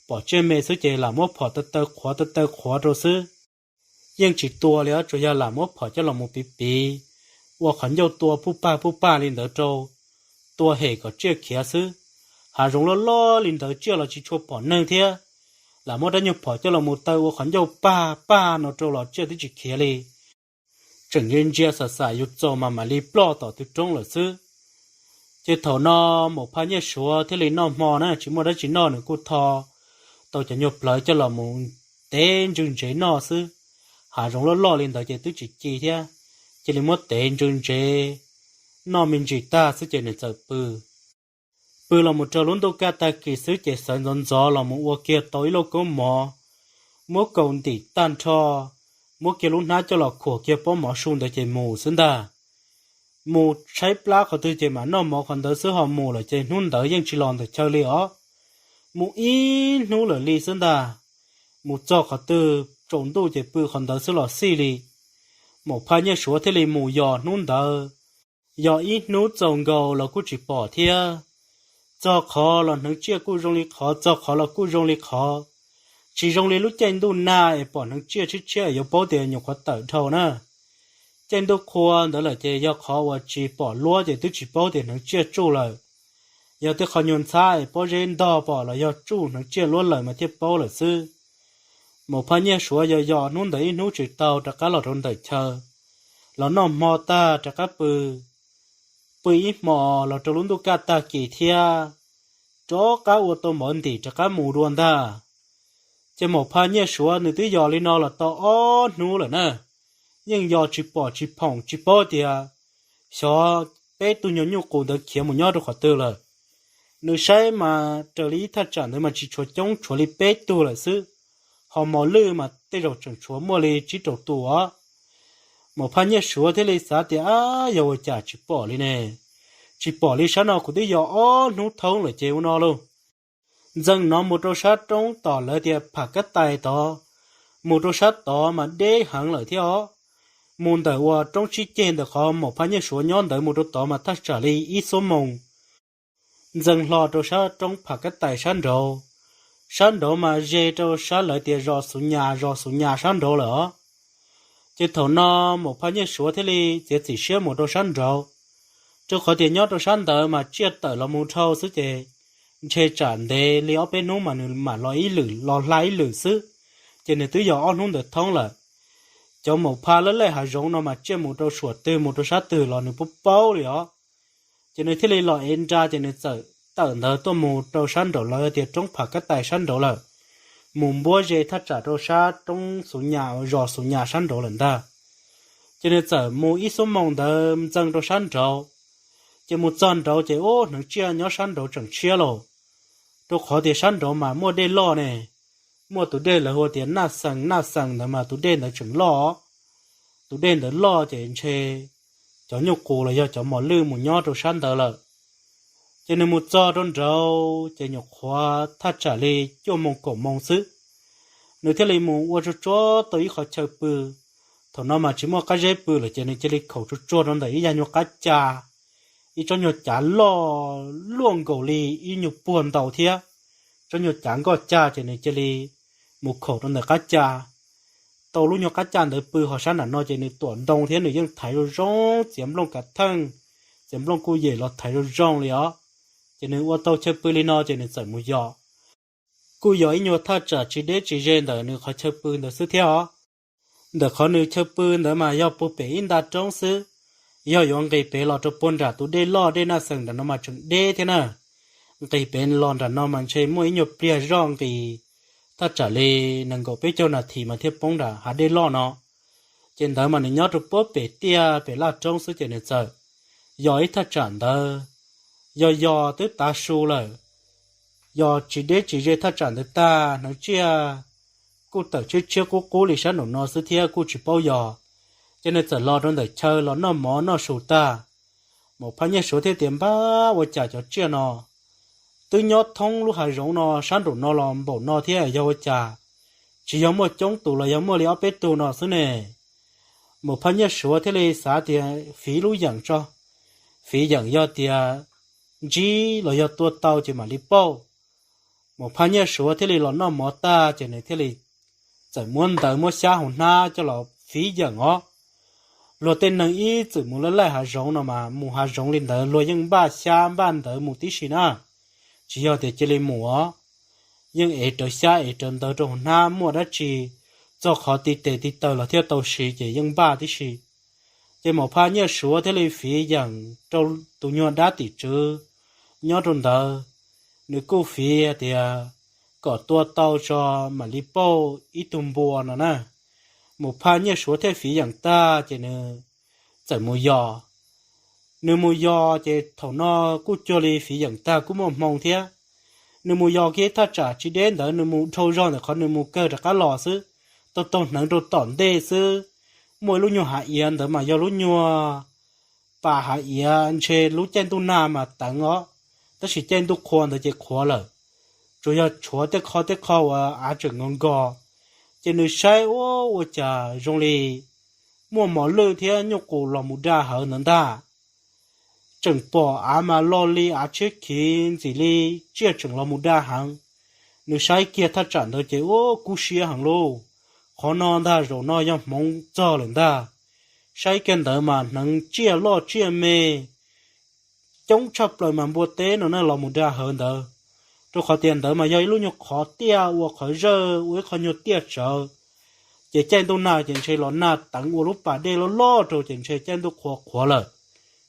Pom tsiaj me xwb ces lam muab phom taw taw qhuav taw taw qhuav rau xwb, yeej tsis tua li os, tsuas yog lam muab phom coj los mus piv piv, ua qhov ncauj tua puj pag puj pag li ntawd rau, tua hem kom tsiaj khiav xwb. Hav zoov loj loj li ntawd tsiaj los tsis tshua pom neeg thiab, lam muab rab nyuag phom coj los mus taw ua qhov ncauj pag pag no rau los tsiaj twb tsis khiav li. Tseem ntsia ntsia xam xam yus txaus mas mam li ploj tom tw roob lawm xwb. Ces thaum no Maum Phaj Nyiaj Suav thiaj li noj hmo na, tsis muaj dab tsi noj nws kuj tho tau cov nyuag plawv coj los mus tev ntsw ntsev noj xwb. Hav zoov loj loj li ntawd ces twb tsis ci thiab, cia li muab tev ntsw ntsev noj me ntsis tag xwb ces nws txawm pw. Pw los mus rau lub ntuj kaj tag kis xwb ces sawv ntxov ntxov los mus ua kiag tau ib lauj koob mov, muab kaus ntim tag nrho, muab kiag lub hnab coj los khuam kiag pob mov su ntawd ces mus xwb ntag. Mus tshaib plab qhov twg ces mam noj mov qhov ntawd xwb, ho mus lawm ces hnub ntawd yeej tsis los ntawm chaw li os. Mus ib hnub lawm li xwb ntag. Mus txog qhov twg tsaus ntuj ces pw qhov ntawd xwb los xij li. Maum Phaj Nyiaj Suav thiaj li mus yos hnub ntawd, yos ib hnub txaus nkaus los kuj tsis pom thiab. Txog qhov los hneev tsiaj kuj zoo li qhov, txog qhov los kuj zoo li qhov, tsis zoo li lub caij ntuj nag es pom hneev tsiaj tshiab tshiab yuav paub tias nyuam qhuav tawm dhau na. Caij ntuj qhua ntawd lawm ces yog qhov uas tsis pom luab ces twb tsis paub tias hneev tsiaj tsuj lawm. Yog tej qhov nyuag ntxhab es pob zeb ntog pom los yog tsuj hneev tsiaj luab lawm mas thiaj paub lawm xwb. Maum Phaj Nyiaj Suav yos yos hnub ntawd ib hnub tsis tau rov qab los rau ntawm chaw, los noj hmo tag rov qab pw, pw ib hmo los rau lub ntuj kaj tag kis thiab rov qab ua tau mov ntim rov qab mus dua ntag. Ces Maum Phaj Nyiaj Suav nws twb yos li no los tau ob hnub lawm na, yeej yos tsis pom tsis phoom tsis paub tias xyov peb tug nyuag nyuj qus ntawd khiav mus nyob rau qhov twg lawm. Nws saib mas raws li ib thaj tsam ntawd mas tsis tshuav coob, tshuav li peb tug lawm xwb, ho mos lwj mas tej zaum tseem tshuav muaj li tsib rau tus os. Maum Phaj Nyiaj Suav thiaj li xav tias, ab, yog ua cas tsis pom li ne? Tsis pom li, sab no kuv twb yos ob hnub thoob lawm ces ua no lauj. Ntxees no mus rau sab roob tom lawv tias Pham Kab Tais tod, mus rau sab tod mas deb heev lawm thiab os. Mus ntawm uas roob sib ceg ntawm qhov Maum Phaj Nyiaj Suav nyob ntawd mus rau tod mas thaj tsam li ib xuab moos. Ntxees hlo rau sab roob Pham Kab Tais sab nraud, sab nraud mas ze rau sab lawv tias zos Xuv Nyas, zos Xuv Nyas sab nraud lawm os. Ces thaum no Maum Phaj Nyiaj Suav thiaj li txiav txim siab mus rau sab nraud, rau qhov tias nyob rau sab ntawd mas tsiaj tawm los mus dhau xwb ces ntshe tsam ntev li ob peb hnub mas nws mam los ib lwm, los hla ib lwm xwb. Ces nws twb yos ob hnub ntawd thoob lawm. Cov Maum Phaj laj laij hav zoov no mas tsiaj mus rau suam twg mus rau sab twg los nws paub paub li os. Ces nws thiaj li los ev nra ces nws txawm tawm ntawd tuaj mus rau sab nraud lawv tias roob Pham Kab Tais sab nraud lawm, mus npuab ze thaj tsam rau sab roob Xuv Nyas, zos Xuv Nyas sab nraud lawm ntag. Ces nws txawm mus ib xuab moos ntawd ntxees rau sab nraud. Ces mus txog nraud ces ub, hneev tsiaj nyob sab nraud tseem tshiab lauj, rau qhov tias sab nraud mas muaj dej loj ne, muaj tus dej lawv hu tias Naj Xees, Naj Xees ntawd mas tus dej ntawd tseem loj. Tus dej ntawd loj ces ntshe cov nyuj qus los yog cov mos lwj mus nyob rau sab ntawd lawm. Ces nws mus txog rau nraud ces nyuam qhuav thaj tsam li cuaj moos kaum moos xwb, nws thiaj li mus ua tsuag tsuag tau ib qhov chaw pw. Thaum no mas tsis muaj qab zeb pw lawm ces nws cia li khaum tsuag tsuag rau ntawm ib yav nyuag qab ca, ib tsob nyuag cav loj luaj nkaus li ib nyuag puag ntau thiab, tsob nyuag cav nkoj cag ces nws cia li mus khaum rau ntawm qab ca. Tau lub nyuag qab ca ntawd pw ho sab nram no ces nws tuam ntoo thiab nws yeej thaiv zoo zoo, txiav nplooj kav theej, txiav nplooj kuj yem los thaiv zoo zoo li os. Ces nws ua tau chaw pw li no ces nws txawm mus yos. Kuj yog ib nyuag thaj tsam tsis deb tsis ze ntawm nws qhov chaw pw ntawd xwb thiab os. Ntawm qhov nws chaw pw ntawd mas yog puag pem ib nta roob xwb, yog yuav nqis pem los rau puag nram tus dej loj dej Naj Xees nram no mas tseem deb thiab na. Nqis pem los nram no mas ntshe muaj ib nyuag pliag zoj nqis thaj tsam li nees nkaum peb caug nas this mas thiaj poob nram hav dej loj no. Ces ntawd mas nws nyob rau puag pem tiaj pem laj roob xwb ces nws txawm yos ib thaj tsam ntawd, yos yos twb tav su lawm, yos tsis deb tsis ze thaj tsam ntawd tag hneev tsiaj kuj tawm tshiab tshiab qub qub li sab nraum no xwb thiab kuj tsis paub yos. Ces nws txawm los rau ntawm chaw los noj mov noj su tag, Maum Phaj Nyiaj Suav thiaj tias, npab, ua cas cov tsiaj no twb nyob thoob lub hav zoov no sab nraum no los npaum no thiab, yog ua cas tsis yog muaj coob tus los yog muaj li ob peb tug no xwb ne? Maum Phaj Nyiaj Suav thiaj li xav tias fiv lub yeem tso, fiv yeem yog tias ntsib los yog tua tau ces mam li pauj. Maum Phaj Nyiaj Suav thiaj li los noj mov tag ces nws thiaj li txawm muab ntawv muab xyab hauv hnab coj los fiv yeem os. Luag tej neeg ib txwm mus laj laij hav zoov no mas mus hav zoov li ntawd luag yeej npaj xyab npaj ntawv mus tib si na, tsis yog tias cia li mus os. Yeej ev rawv xyab ev rawv ntawv rau hauv hnab, muaj dab tsi txog qhov ti tes ti taw los thiaj tau siv ces yeej npaj tib si. Ces Maum Phaj Nyiaj Suav thiaj li fiv yeem rau tus nyuag dab tim tswv nyob rau ntawd, nws kuj fiv tias kom tua tau tso mam li pauj ib tug npua no na. Maum Phaj Nyiaj Suav thiaj fiv yeem tag ces nws txawm mus yos. Nws mus yos ces thaum no kuj cuag li fiv yeem tag kuj muaj hmoo thiab. Nws mus yos kiag thaj tsam tsis deb ntawd, nws mus dhau zog ntawm qhov nws mus kawg rov qab los xwb, tau taug hneev rau tom ntej xwb, muaj ib lub nyuag hav iav ntawd mas yog lub nyuag pas hav iav, ntshe lub caij ntuj nag mas teev os, tab sis caij ntuj qhua ntawd ces qhuav lawm, tsuas yog tshuav tej qho tej qho uas av tseem nkog nkog. Ces nws saib ua, ua cas zoo li muaj mos lwj thiab nyuj qus los mus da hawv ntawd ntag. Tseem pom av mas lo li av tshiab khiv ntxim li tsiaj tseem los mus da heev. Nws saib kiag thaj tsam ntawd ces ua kub siab heev lauj. Qhov no ntag zaum no yog hmoov txog lawm ntag. Saib kiag ntawd mas hneev tsiaj loj tsiaj me coob tshaj plaws mas npua teb no na los mus da hawv ntawd. Rau qhov tias ntawd mas yog ib lub nyuag qhov tiaj ua qhov zawj ua ib qho nyuag tiaj tsawv. Ces caij ntuj nag ces ntshe los nag teev ua lub pas dej loj loj rau ces ntshe caij ntuj qhuav qhuav lawm,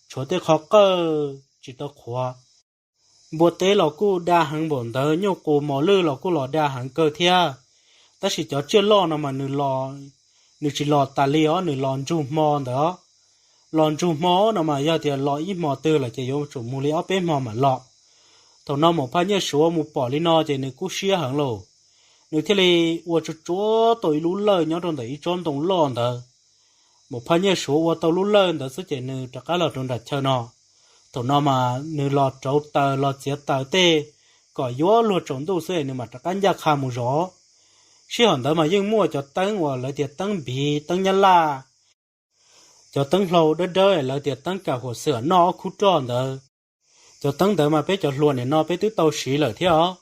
tshuav tej qhov qawj tsis tau qhuav. Npua teb los kuj da heev npaum ntawd, nyuj qus mos lwj los kuj los da heev kawg thiab. Tab sis cov tsiaj loj no mas nws los, nws tsis los tas li os, nws los ntsug hmo ntawd os. Los ntsug hmo no mas yog tias los ib hmo twg lawm ces yuav tsum mus li ob peb hmo mam los. Thaum no Maum Phaj Nyiaj Suav mus pom li no ces nws kub siab heev lauj. Nws thiaj li ua tsuag tsuag tau ib lub lawj nyob rau ntawm ib tsob ntoo loj ntawd. Maum Phaj Nyiaj Suav ua tau lub lawj ntawd xwb ces nws rov qab los rau nram chaw no. Thaum no mas nws los rauv taws los txiav taws tej kom yuav luag tsaus ntuj xwb es nws mam rov qab ncaj qha mus zov. Sij hawm ntawd mas yeej muaj cov teeb uas lawv tias teeb npiv teeb nyab laj, cov teeb hlau dawb dawb lawv tias teeb kam huam xwm noj ob khub roj ntawd. Cov teeb ntawd mas peb cov hluas nim no peb twb tau siv lawm thiab os.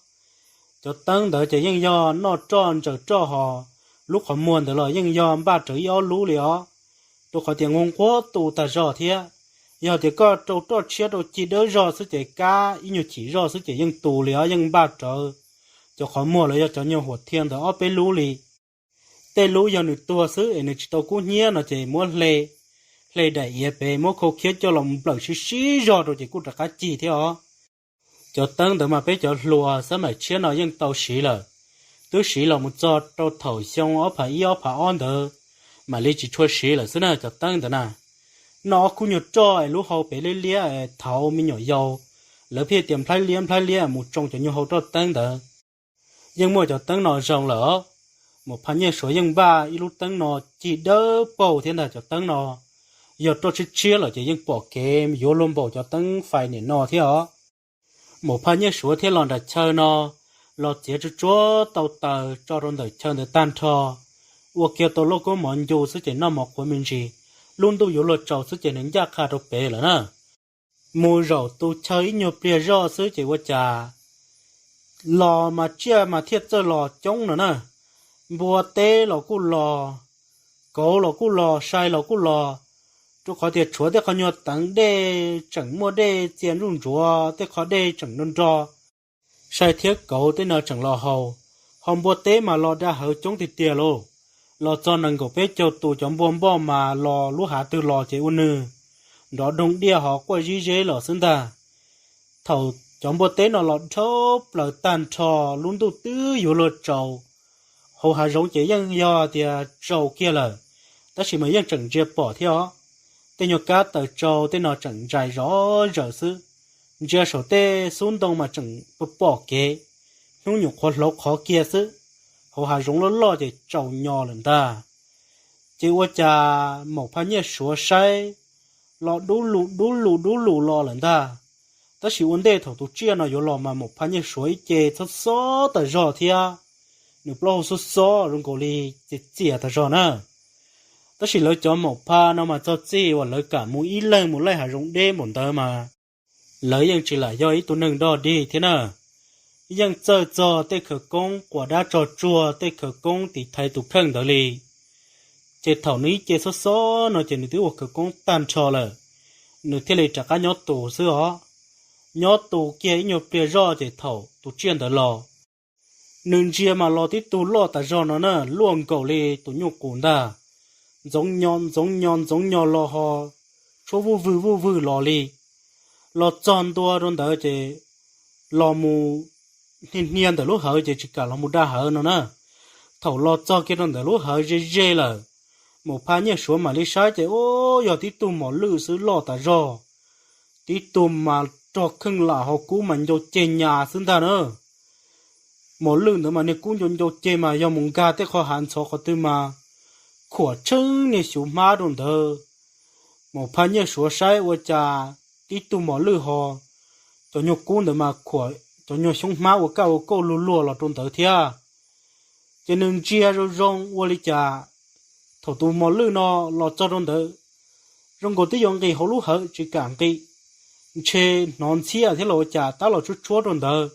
Cov teeb ntawd ces yeej yog noj roj ntsaws roj hos, lub qhov muag ntawd los yeej yog npaj rawv ib ob lub li os. Rau qhov tias nquag nquag tu tag zog thiab. Yog tias koj rau roj tshiab rau cig dawb zog xwb ces kab ib nyuag chim zoj xwb ces yeej tu li os, yeej npaj rawv cov qhov muag los yog cov nyuag huam thia ntawd ob peb lub li. Tej lub yog nws tuag xwb es nws tsis tau kub hnyiab no ces muab hle, hle daim iav pem muab khau khiab coj los nplawm sib sib zog rau ces kuj rov qab cig thiab os. Cov teeb ntawd mas peb cov hluas xab maim tshiab no yeej tau siv lawm, twb siv los mus txog rau thaum xyoo ob phav ib ob phav ob ntawd mam li tsis tshua siv lawm xwb na cov teeb ntawd na. Noj ob khub nyuag roj es lub hau pem liab liab es thaum me nyuam yaus lawv pheej tias nplhaib liab nplhaib liab mus tsoo cov nyuag hau roj teeb ntawd. Yeej muaj cov teeb no zoo lawm os. Maum Phaj Nyiaj Suav yeej npaj ib lub teeb no cig dawb paug thiab ntag. Cov teeb no yog roj tshiab tshiab lawm ces yeej pom kev yuav luag npaum cov teeb fais nim no thiab os. Maum Phaj Nyiaj Suav thiaj los nram chaw no los txiav tsuag tsuag tau taws tso rau ntawm chaw ntawd tag nrho, ua kiag tau lauj kaub mov ncu xwb ces noj mov qhuav me ntsis. Lub ntuj yuav luag tsaus xwb ces nws ncaj qha rau pem lawm na. Mus zaum tu chaw ib nyuag pliag zoj xwb ces ua cas los mas tsiaj mas thiaj txawj los coob no na. Npua teb los kuj los, kauv los kuj los, sai los kuj los, rau qhov tias tshuav tej qhov nyuag teev dej tseem muaj dej txia ntsuj ntsuav, tej qhov dej tseem nro nro, sai thiab kauv tej no tseem los haus. Ho npua teb mas los da hawv coob tiag tiag lauj. Los txog nees nkaum peb caug tus cov npua npoj mas los lub hav twg los ces ua nws nrov doog diaj ho quaj zib zeb los xwb ntag. Thaum cov npua teb no los dhau plaws tag nrho, lub ntuj twb yuav luag tsaus, hauv hav zoov ces yeej yog tias tsaus kiag lawm, tab sis mas yeej tseem ntsia pom thiab os. Tej nyuag kab taws tsau tej no tseem ntsais zov zaws xwb, ntsia saum tej xub ntoo mas tseem pom kev, hnub nyuam qhuav hlauv qhov kiag xwb, hauv hav zoov loj loj ces tsaus nyo lawm ntag. Ces ua cas Maum Phaj Nyiaj Suav saib los dub lus dub lus dub lus los lawm ntag. Tab sis ua ntej thaum tus tsiaj no yuav los mas Maum Phaj Nyiaj Suav ib ce xob xob tas zog thiab, nws plaub hau xob xob zoo nkaus li txias txias tas zog na. Tab sis lawv cov Maum Phaj no mas txog txij uas lawv kam mus ib leeg mus laij hav zoov deb npaum ntawd mas lawv yeej tsis lam yog ib tug neeg dog dig thiab na. Yeej txawj txog tej khawv koob quas dab tsog tsuag, tej khawv koob tiv thaiv tus kheej ntawd li. Ces thaum nws ib ce xob xob no ces nws twb ua khawv koob tag nrho lawm, nws thiaj li rov qab nyob tus xwb os. Nyob tus kiag ib nyuag pliag zoj ces thaum tus tsiaj ntawd los, nws ntsia mas los tib tug loj tas zog no na, luaj nkaus li tus nyuj qus ntag. Ntxoov nyo ntxoov nyo ntxoov nyo los ho tshuab vuj vwg vuj vwg los li. Los txog ntua rau ntawd ces los mus hnia hnia ntawm lub hawv ces tsis kam los mus da hawv no na. Thaum los txog kiag rau ntawm lub hawv ze ze lawm, Maum Phaj Nyiaj Suav mam li saib ces ub, yog tib tug mos lwj xwb loj tas zog. Tib tug mas rog kheej lam ho kub mas ncau ceg nyas xwb ntag na. Mos lwj ntawd mas niag kub ncau ncau ceg mas yog mus nkag tej qhov hav ntxhov qhov twg mas khuam tsheej niag xyuv hmab rau ntawd. Maum Phaj Nyiaj Suav saib ua cas tib tug mos lwj ho, cov nyuag kub ntawd mas khuam cov nyuag xyoob hmab ua kaj ua kauj luag luag los rau ntawd thiab. Ces nws ntsia zoo zoo ua li cas thaum tus mos lwj no los txog rau ntawd, zoo nkaus twb yuav nqis hauv lub hawv tsis kam nqis, ntshe hnov ntxhiab thiab los ua cas tab los tshuab tshuab rau ntawd.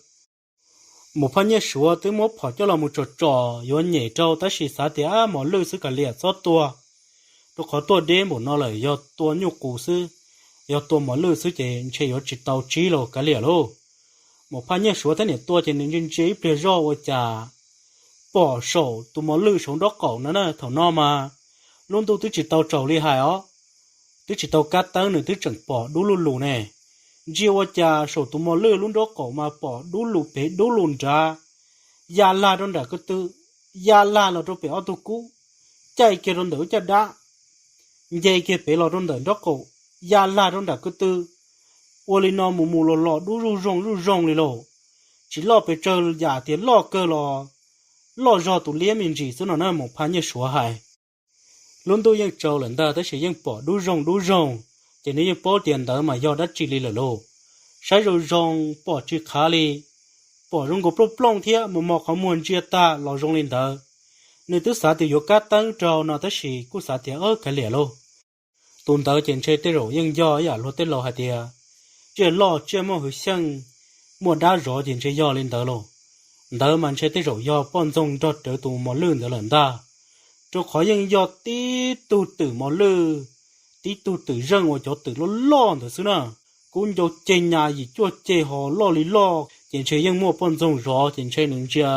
Maum Phaj Nyiaj Suav twb muab phom coj los mus tsom tsom yuav nyem rau tab sis xav tias mos lwj xwb kav liam txhob tua, rau qhov tuaj deb npaum no lawm yog tua nyuj qus xwb, yog tua mos lwj xwb ces ntshe yuav tsis tau tsib los kav liam lauj. Maum Phaj Nyiaj Suav thiab niam tua ces nws ntsia ntsia ib pliag zoj ua cas pom saum tus mos lwj saum nraub qaum no na, thaum no mas lub ntuj twb tsis tau tsaus li hais os, twb tsis tau kab teeb nws twb tseem pom dub lug lug ne. Ntsia ua cas saum tus mos lwj lub nraub qaum mas pom dub lug pem dub lug nrad, ya lag rau nram ko tw, ya lag los rau pem ob tug kub, caij kiag rau ntawm ub caj dab, nce kiag pem los rau ntawm nraub qaum, ya lag rau nram ko tw. Ua li no mus mus los los dub zuj zoog zuj zoog li lauj. Tsis loj pes tsawg yam tias loj kawg los loj zog tus liab me ntsis xwb no na, Maum Phaj Nyiaj Suav hais. Lub ntuj yeej tsaus lawm ntag tab sis yeej pom dub zoog dub zoog, ces nws yeej paub tias ntawd mas yog dab tsi li lawm lauj. Saib zoo zoo pom tsis qhav li, pom zoo nkaus plooj plooj thiab mos mos qhov muag ntsia tag los zoo li ntawd. Nws twb xav tias yuav kab teeb rau no tab sis kuj xav tias kav liam lauj. Tus ntawd ces ntshe tej zaum yeej yog ib yam luag tej laus hais tias tsiaj loj tsiaj muaj hwv xyeej, muaj dab zov ces ntshe yog li ntawd lauj. Ntawd mas ntshe tej zaum yog poj ntxoog nrog rawv tus mos lwj ntawd lawm ntag, rau qhov yeej yog tib tug twm mos lwj, tib tug twm zeej uas cov twm loj loj ntawd xwb na. Kub ncau ceg nyas yim cuaj ceg ho loj li loj ces ntshe yeej muaj poj ntxoog zov ces ntshe nws ntsia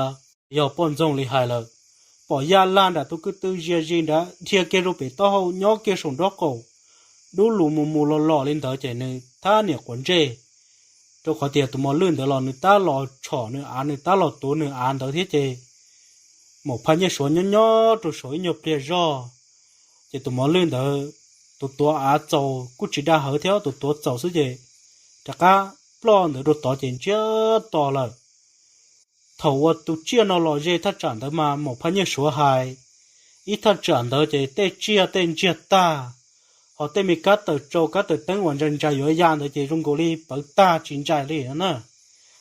yog poj ntxoog li hais lawm. Pom ya lag nram tus ko tw zia zis nrad dhia kiag rau pem taub hau nyob kiag saum nraub qaum, dub lug mus mus los los li ntawd ces nws thab niam quav ntsej, rau qhov tias tus mos lwj ntawd los nws tab los tshom nws av, nws tab los tuav nws av ntawd thiab ces Maum Phaj Nyiaj Suav nyob nyob rau saum ib nyuag pliag zoj, ces tus mos lwj ntawd tus tuav av txaus kuj tsis dag hawv thiab, tus tuav txaus xwb ces rov qab ploj ntawd rau tod ces ntsiag to lawm. Thaum uas tus tsiaj no los ze thaj tsam ntawd mas Maum Phaj Nyiaj Suav hais, ib thaj tsam ntawd ces tej tsiaj tej ntsiag tag, ho tej me kab tawm tsau kab tawm teeb uas ntsais ntsais yuav ya ntawd ces zoo nkaus li pawv tag tsis ntsais li na.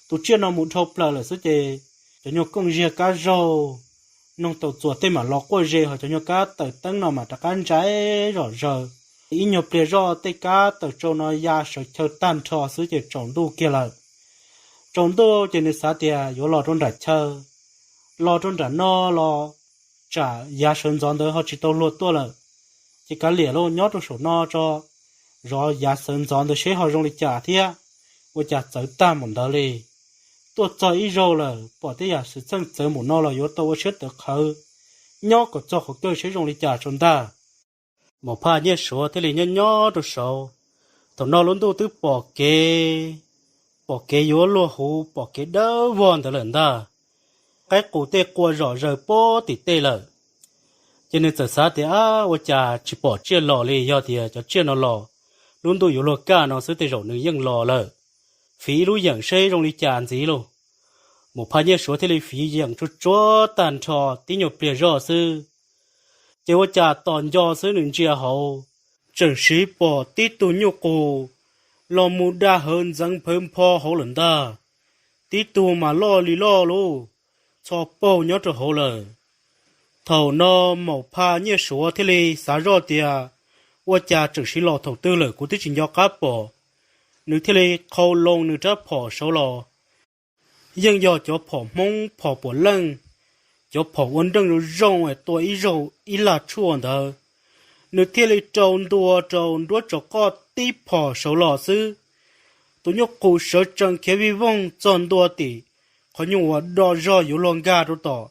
Tus tsiaj no mus dhau plaws lawm xwb ces cov nyuag kooj ziag kab zaug noog tau txuas tej mam los quaj ze, ho cov nyuag kab tawm teeb no mas rov qab ntsais zom zaws. Ib nyuag pliag zoj tej kab tawm tsau no ya sawv chaw tag nrho xwb ces tsaus ntuj kiag lawm. Tsaus ntuj ces nws xav tias yuav los rau nram chaw, los rau nram no los tsam yav sawv ntxov ntawd ho tsis tau luag tuaj lawm, ces kav liam lauj, nyob rau saum no tso, zov yav sawv ntxov ntawd seb ho zoo li cas thiab. Ua cas txawv tag npaum ntawd li. Tuaj txog ib zaug lawm pom tej yam xwm txheej txawv npaum no los yuav tau ua siab tawv qhawv, nyob kom txog qhov kawg seb zoo li cas tso ntag. Maum Phaj Nyiaj Suav thiaj li nyob nyob rau saud. Thaum no lub ntuj twb pom kev, pom kev yuav luag huv, pom kev dawb vog ntawd lawm ntag. Qaib qus tej qua zom zaws puag tim tej lawm. Ces nws txawm xav tias, ab, ua cas tsis pom tsiaj los li, yog tias cov tsiaj no los lub ntuj yuav luag kaj no xwb tej zaum nws yeej los lawm. Fiv ib lub yeem seb zoo li cas ntxiv lauj. Maum Phaj Nyiaj Suav thiaj li fiv yeem tsuag tsuag tag nrho tib nyuag pliag zoj xwb. Ces ua cas tos nco xwb nws ntsia hauv, tseem siv pom tib tug nyuj qus los mus dag hawv ntxeev nphawv npho hauv lawm ntag. Tib tug mas loj li loj lauj, txho paug nyob rau hauv lawm. Thaum no Maum Phaj Nyiaj Suav thiaj li xav zoj tias, ua cas tseem siv los thaum twg lawm kuv twb tsis nco qab pom. Nws thiaj li qhau loo nws rab phom saud los. Yeej yog cov phom Hmoob phom puam leej, cov phom ua nreej zoo zoo es tua ib zaug ib lag tshuaj ntawd. Nws thiaj li rau ntua rau nruab tsov qoj tib phom saud los xwb. Tus nyuj qus sawv tsees khiav vij voog txog ntua tim qhov nyuj uas do zog yuav luag nkag rau tom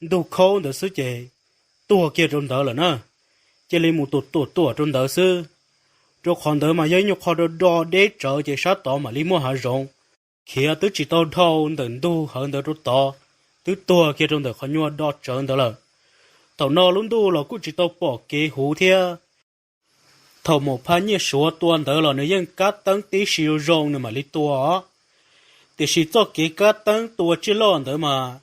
ntug khaub ntawd xwb ces tuag kiag rau ntawd lawm na. Cia li mus tuam tuam tuam rau ntawd xwb. Rau qhov ntawd mas yog ib nyuag qho do do deb tsawv ces sab tod mam li muaj hav zoov. Khiav twb tsis tau dhau ntawm ntug hawv ntawd rau tod, twb tuag kiag rau ntawm qhov nyuag do tsawv ntawd lawm. Thaum no lub ntuj los kuj tsis tau pom kev huv thiab. Thaum Maum Phaj Nyiaj Suav tua ntawd los nws yeej kab teeb tib si zoo zoo nws mam li tua os. Tiam sis txoj kev kab teeb tua tsiaj loj ntawd mas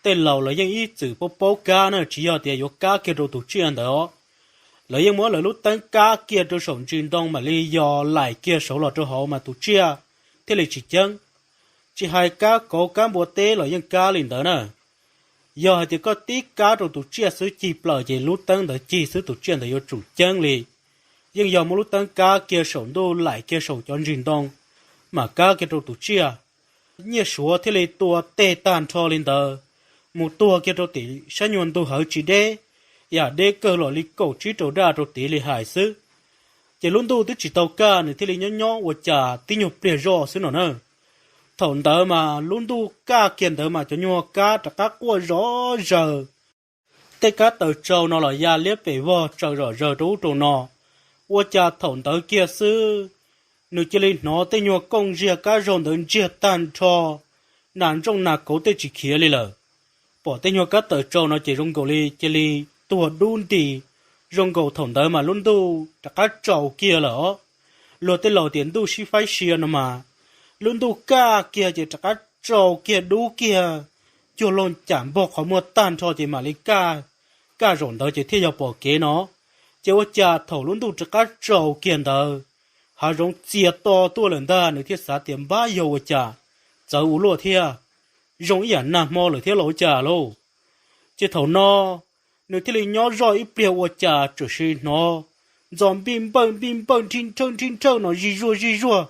tej laus lawv yeej ib txwm paub paub kab na, tsis yog tias yuav kab kiag rau tus tsiaj ntawd os. Lawv yeej muab lawv lub teeb kab kiag rau saum ntsis ntoo mam li yos laim kiag saud los rau hauv mas tus tsiaj thiaj li tsis ceeb. Tsis hais kab kauv kab npua teb los yeej kab li ntawd na. Yog hais tias koj tib kab rau tus tsiaj xwb cig plaws ces lub teeb ntawd cig xwb, tus tsiaj ntawd yuav tsum ceeb li. Yeej yog muab lub teeb kab kiag saum ntuj, laim kiag saum cov ntsig ntoo, mam kab kiag rau tus tsiaj. Nyiaj Suav thiaj li tua teg tag nrho li ntawd, mus tuag kiag rau tim sab nyuag ntug hawv tsis deb, yam deb kawg los li kaum tsib rau daj rau tid li hais xwb. Ces lub ntuj twb tsis tau kaj, nws thiaj li nyob nyob ua cas tib nyuag pliag zoj xwb no na. Thaum ntawd mas lub ntuj kaj kiag ntawd mas cov nyuag kab rov qab quaj zom zaws. Tej kab taws tsau no los ya liab pes vog tsaws zom zaws rau ub rau no. Ua cas thaum ntawd kiag xwb, nws cia li hnov tej nyuag kooj ntsiag kab zaug ntawd ntsiag tag nrho, nas ntsooj nas kauv tej tsis khiav li lawm. Pom tej nyuag kab taws tsau no ces zoo nkaus li cia li tuag dub nti, zoo nkaus thaum ntawd mas lub ntuj rov qab tsaus kiag lawm os. Luag tej laus tias ntuj sib faib sia no mas, lub ntuj kaj kiag ces rov qab tsaus kiag dub kiag, cuag loog cam npog qhov muag tag nrho ces mam li kaj, kaj zaum ntawd ces thiaj yog pom kev no. Ces ua cas thaum lub ntuj rov qab tsaus kiag ntawd, hav zoov txias to tuaj lawm ntag, nws thiaj xav tias npab yog ua cas, txawv ua luaj thiab, zoo ib yam nag hmo lawm thiab los ua cas lauj. Ces thaum no, nws thiaj li nyob zoj ib pliag ua cas txawm sis hnov ntxo npij npawj npij npawj nrhij nrhawj nrhij nrhawj no zij zuag zij zuag,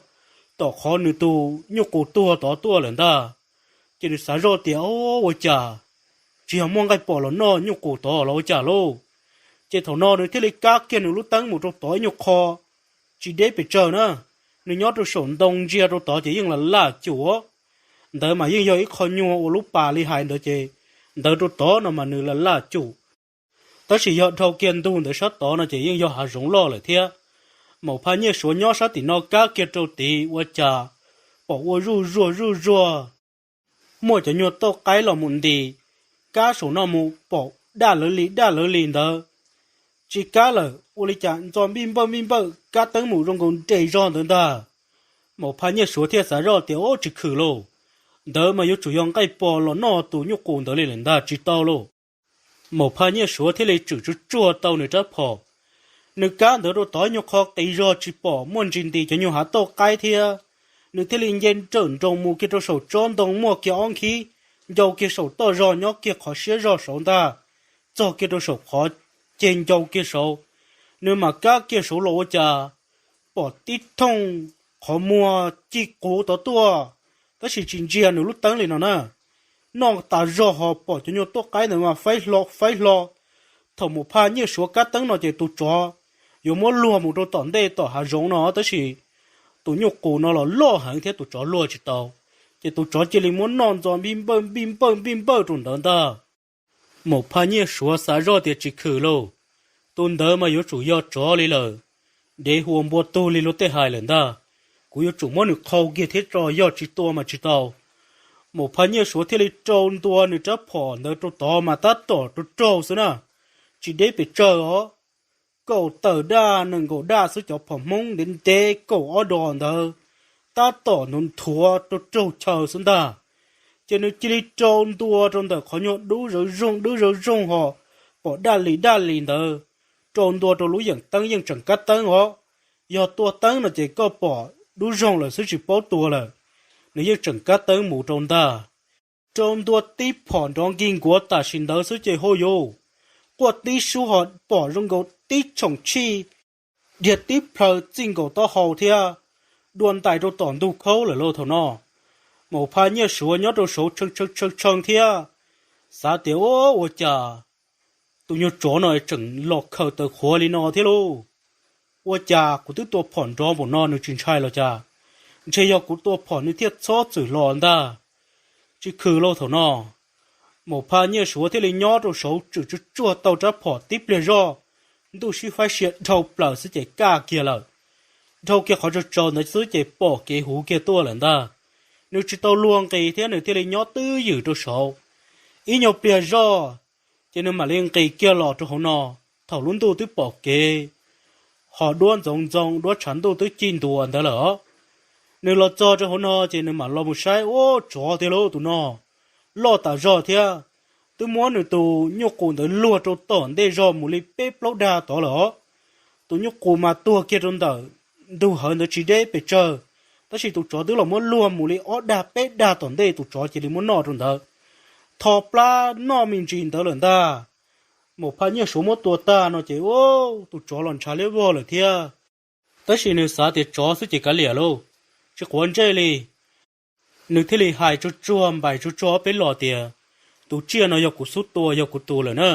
tom qhov nws tus nyuj qus tuag tod tuaj lawm ntag. Ces nws xav zoj tias, o, ua cas tsis yog muaj nqaij pom los noj nyuj qus tod los ua cas lauj. Ces thaum no nws thiaj li kab kiag nws lub teeb mus rau tod ib nyuag qho tsis deb pes tsawg na. Nws nyob rau saum ntoo ntsia rau tod ces yeej lam laj cum. Ntawd mas yeej yog ib qho nyuag ua lub pas li hais ntawd ces ntawd rau tod no mas nws lam laj cum. Tab sis yog dhau kiag ntug ntawd sab tod no ces yeej yog hav zoov loj lawm thiab. Maum Phaj Nyiaj Suav nyob sab tim no kab kiag rau tid ua cas pom ua zuj zuag zuj zuag, muaj cov nyuag tauj qaib los mus nti, kab saum no mus pom daj lawv li daj lawv li ntawd. Tsis kab lawm, ua li cas ntxo npij npawj npij npawj, kab teeb mus zoo nkaus nres zog ntawd ntag. Maum Phaj Nyiaj Suav thiaj xav zoj tias, o, tsis khwm lauj, ntawd mas yuav tsum yog nqaij pom los noj tus nyuj qus ntawd li lawm ntag, tsis tau lauj. Maum Phaj Nyiaj Suav thiaj li tswm tsuj tsuag tau nws rab phom. Nws kab ntawd rau tod nyuag qho qis zog tsis pom muaj ntsis nti cov nyuag hav tauj qaib thiab. Nws thiaj li nce nrawm nroos mus kiag rau saum tsob ntoo muaj kiag ob nkhib, ncau kiag saum toj zog nyob kiag qhov siab zog saud ntag, txog kiag rau saum qhov ceg ncau kiag saud. Nws mam kab kiag saud los ua cas pom tib thooj qhov muag ci quv tod tuaj, tab sis tsis ntsia nws lub teeb li no na. Noj tas zog ho pom cov nyuag tauj qaib ntawd mas faib hlo faib hlo. Thaum Maum Phaj Nyiaj Suav kab teeb no ces tus tsov yuav muab luag mus rau tom ntej tom hav zoov no, tab sis tus nyuj qus no los loj heev thiab tus tsov luag tsis tau. Ces tus tsov cia li muab noj ntxo npij npawj npij npawj npij npawj rau ntawd ntag. Maum Phaj Nyiaj Suav xav zoj tias tsis khwm lauj, tus ntawd mas yuav tsum yog tsov li lawm, dev hu ua npua tug li luag tej hais lawm ntag. Kuv yuav tsum muab nws qhau kiag thiab tso, yog tsis tua mas tsis tau. Maum Phaj Nyiaj Suav thiaj li rau ntua nws rab phom ntawd rau tod mas tab tom rau raug xwb na, tsis deb pes tsawg os. Kaum tawm daj nees nkaum daj xwb, cov phom Hmoob ntev ntev kaum ob dos ntawd, tab tom nthuav nthuav rau raug chaw xwb ntag. Ces nws cia li rau ntua rau ntawm qhov nyuag dub zawv zoog dub zawv zoog ho pom daj li daj li ntawd, rau ntua rau lub yeem teeb yeej tseem kab teeb os. Yog tua teeb no ces koj pom dub zoog lawm xwb tsis paub tua lawm, nws yeej tseem kab teeb mus rau ntag. Rau ntua tib phom nrov nkig nkuav tam sim ntawd xwb ces hauj yus, quaj tib suab ho pom zoo nkaus tib tshoom tshij dhia tib plhaw txij nkaus taub hau thiab dua ntais rau tom ntug khaub lawm lauj. Thaum no Maum Phaj Nyiaj Suav nyob rau saud tshee tshee tshee tshee thiab xav tias, ua, ua cas tus nyuag tsov no tseem los khaws taws qhuav li no thiab lauj? Ua cas kuv twb tua phom nrov npaum no nws tsis ntshai los cas? Ntshe yog kuv tua phom nws thiaj txhob txwm los ntag. Tsis khwm lauj. Thaum no Maum Phaj Nyiaj Suav thiaj li nyob rau saud tswm tsuj tsuag tau rab phom tib pliag zoj, ntuj sib faib sia dhau plaws xwb ces kaj kiag lawm. Dhau kiag qhov tsau tsau ntawd xwb ces pom kev huv kiag tuaj lawm ntag. Nws tsis tau luag nqis thiab nws thiaj li nyob twj ywm rau saud. Ib nyuag pliag zoj ces nws mam li nqis kiag los rau hauv no. Thaum lub ntuj twb pom kev, ho duab ntxoov ntxoo duab tshav ntuj twb cig ntua ntawd lawm os. Nws los txog rau hauv no ces nws mam los mus saib, ua, tsov tiag lauj, tus no loj tas zog thiab. Twb muab nws tus nyuj qus ntawd luag rau tom ntej zog mus li peb plaub dag tod lawm os. Tus nyuj qus mas tuag kiag rau ntawm ntug hawv ntawd tsis deb pes tsawg, tab sis tus tsov twb los muab luag mus li ob dag peb dag tom ntej, tus tsov cia li muab noj rau ntawd. tho plab noj me ntsis ntawd lawm ntag. Maum Phaj Nyiaj Suav muab tua tag no ces ua tus tsov los ntshav liab vog lawm thiab. Tab sis nws xav tias tsov xwb ces kav liam lauj, tsis quav ntsej li. Nws thiaj li hais tsuag tsuag npaim tsuag tsuag ob peb los tias, tus tsiaj no yog kuv xub tua yog kuv tus lawm na.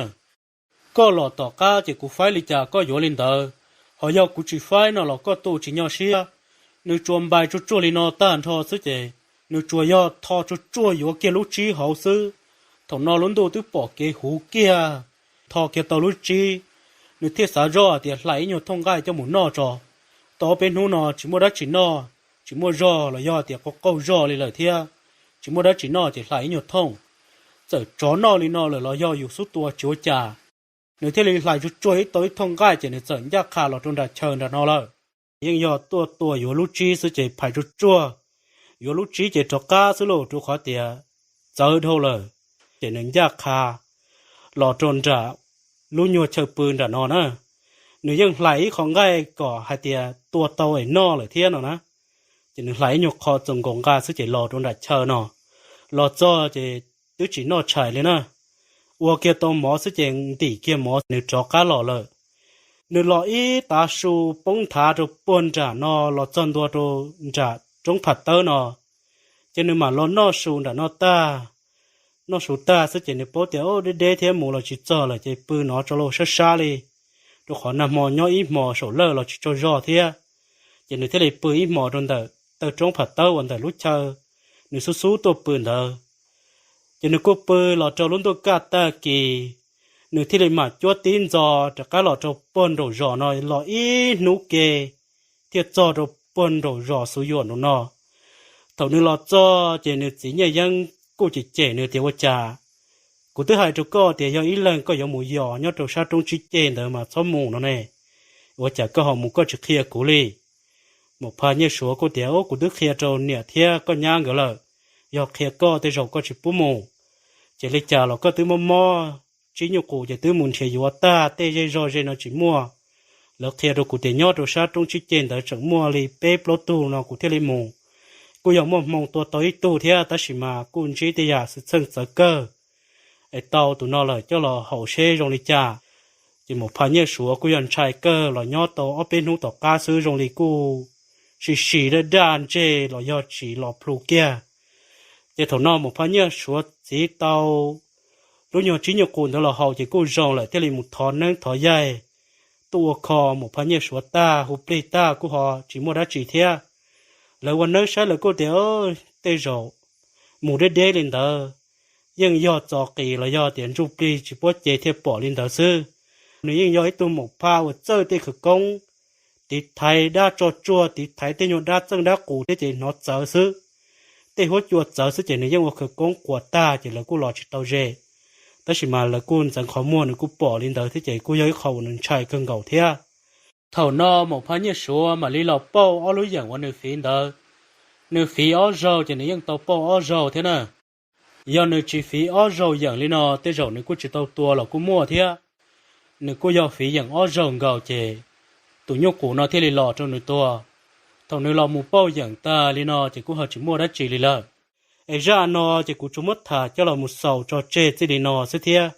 Koj los tom qab ces kuv faib li cas koj yuav li ntawd, ho yog kuv tsis faib no los koj tu tsis nyoj siab. Nws tsuas npaim tsuag tsuag li no tag nrho xwb ces nws tsuas yog tho tsuag tsuag yuav kiag lub tsib hauv xwb. Thaum no lub ntuj twb pom kev huv kiag, tho kiag tau lub tsib, nws thiaj xav zoj tias hlais ib nyuag thooj nqaij coj mus noj tso. Tau ob peb hnub no tsis muaj dab tsi noj, tsis muaj zog los yog tias qaug qaug zog li lawm thiab, tsis muaj dab tsi noj ces hlais ib nyuag thooj. Txawm tsov noj li no lawm los yog yus xub tua tsis ua cas. Nws thiaj li hlais tsuag tsuag ib tau ib thooj nqaij ces nws txawm ncaj qha los rau nram chaw nram no lawm. Yeej yog tuaj tua yuav lub tsib xwb ces phais tsuag tsuag yuav lub tsib ces rov qab xwb lauj, rau qhov tias txawv dhau lawm. Ces nws ncaj qha los rau nram lub nyuag chaw pw nram no na. Nws yeej hlais ib qho nqaij kom hais tias tua tau es noj lawm thiab no na. Ces nws hlais ib nyuag qho txoos nkaus nqa xwb ces los rau nram chaw no. Los txog ces twb tsis noj tshais li na. Ua kiag tau mov xwb ces ntim kiag mov nws rov qab los lawm. Nws los ib tav su poob nthav rau puag nram no los txog ntua rau nram roob Pham Tawb no. Ces nws mam los noj su nram no tag. Noj su tag xwb ces nws paub tias deb deb thiab mus los tsis txog lawm ces pw no tso lauj, sab sab li, rau qhov nag hmo nyob ib hmos saum lawj los tsis tsaug zog thiab. Ces nws thiaj li pw ib hmos rau ntawm taw roob Pham Tawb uas ntawm lub chaw nws xub xub tuaj pw ntawd. Ces nws kuj pw los rau lub ntuj kaj tag kis, nws thiaj li mam cuab tib ntxo rov qab los rau puag nraum zos no los ib hnub ke thiaj txog rau puag nraum zos Xuv Yuam nraum no. Thaum nws los txog ces nws txiv Nyiaj Yeeb kuj cem cem nws tias ua cas kuv twb hais rau koj tias yog ib leeg koj yuav mus yos nyob rau sab roob Tsib Ceg ntawd mas txhob mus no ne, ua cas koj ho mus koj tsis qhia kuv li? Maum Phaj Nyiaj Suav kuj tias kuv twb qhia rau niam thiab koj nyab nkawd lawm, yog qhia koj tej zaum koj tsis pub mus. Ces li cas los koj twb mob mob tsib nyuj qus ces twb mus nrhiav yuav tag, tej zej zog ze no tsis muaj. Lawv qhia rau kuv tias nyob rau sab roob Tsib Ceg ntawd tseem muaj li peb plaub tug no kuv thiaj li mus. Kuj yog muaj hmoo tua tau ib tug thiab tab sis mas kuj ntsib tej yam xwm txheej txawv kawg, es tau tus no lawm coj los haum seb zoo li cas. Ces Maum Phaj Nyiaj Suav kuj yog ntshai kawg los nyob tau ob peb hnub tom qab xwb zoo li kuj sim sim daj daj ntseg los yog tsis los plhu kiag. Ces thaum no Maum Phaj Nyiaj Suav txiv tau lub nyuag tsib nyuj qus ntawd los haus ces kuj zoo lawm thiaj li mus thov neeb thov yaig tuaj ua kho Maum Phaj Nyiaj Suav tag hu plig tag kuj ho tsis muaj dab tsi thiab. Lawv ua neeb saib lawv kuj tias tej zaum mus deb deb li ntawd yeej yog txo qis los yog tias ntsuj plig tsis puab cev thiaj pom li ntawd xwb. Nws yeej yog ib tug Maum Phaj uas txawj tej khawv koob, tiv thaiv dab tso tsuag, tiv thaiv tej nyuag dab txeej dab qus thiab ces hnov txawv xwb. Tej huab cua txawv xwb ces nws yeej ua khawv koob quas tag ces lawv kuj los tsis tau ze. Tab sis mas lawv kuj ntxeev qhov muag nws kuj pom li ntawd thiab ces kuj yog ib qho uas nws ntshai kawg nkaus thiab. Thaum no Maum Phaj Nyiaj Suav mam li los pauj ob lub yeem uas nws fiv ntawd. Nws fiv ob zaug ces nws yeej tau pauj ob zaug thiab na. Yog nws tsis fiv ob zaug yeem li no tej zaum nws kuj tsis tau tua los kuj muaj thiab. Nws kuj yog fiv yeem ob zaug nkaus ces tus nyuj qus no thiaj li los rau nws tua. Thaum nws los mus pauj yeem tag li no ces kuj ho tsis muaj dab tsi li lawm. Es zaj no ces kuv tsuas muab tham coj los mus xaus tso tseg txij li no xwb thiab.